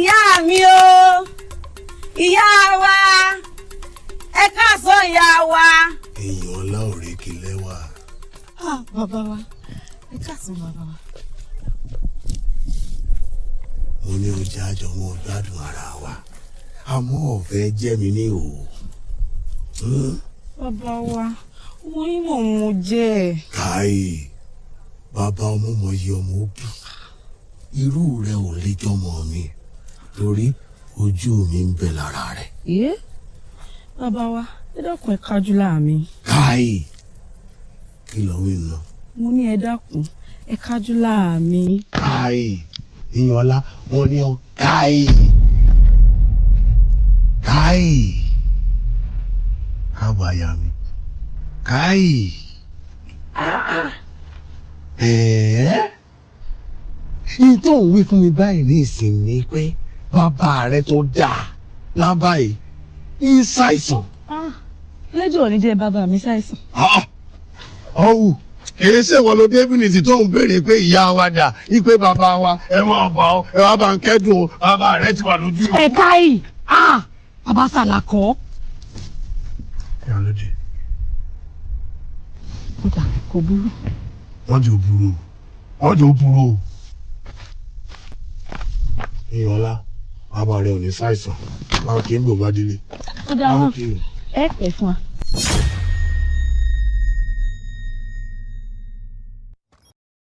Ìyá mi o, ìyá wa, ẹ káàsán, ìyá wa. Èèyàn ọlá òrèké lẹ́wà. Ah, bàbá wa, ẹ káàsán, bàbá wa. Mo ní oúnjẹ àjọ wọn gbádùn ara wa, àmọ́ ọ̀fẹ́ jẹ́ mi ní òwò. Bàbá wa, owó yín mò ń mu jẹ́. Káì, bàbá ọmọ mọ iye ọmọ ó bì, irú rẹ ò lè jọmọ mi torí ojú mi ń bẹ lára rẹ. Yé, bàbá wa, ẹ dákun, ẹ kájú láàmì. Káì, kí ló wí nà? Mo ní ẹ dákun, ẹ kájú láàmì. Káì, ìyànlá wọn ní ọ káì káì àbàyà mi káì ẹ̀ẹ́ yìí tó ń wí fún mi báyìí ní ìsìn ni pé bàbá rẹ tó dáa lábàáyé ń ṣàìsàn. Lẹ́jọ́ ò ní jẹ́ bàbá mi ṣàìsàn. Ọ̀hún kìí ṣe wọn ló débìnìtì tó ń béèrè pé ìyá wa dà, ipe bàbá wa, ẹ máa bọ̀ ọ́, ẹ wá bá ń kẹ́dùn o, bàbá rẹ ti wà lójú. Ẹ káì, ah, bàbá Sàlàkọ́. Ìyá lóde. Kódà kò burú. Wọ́n jẹ́ òbúrò, wọ́n jẹ́ òbúrò. Ìyọ̀lá, bàbá rẹ ò ní ṣàìsàn, báwo kì í gbò bá délé. Ó dáa wọn, ẹ pẹ́ fún wa.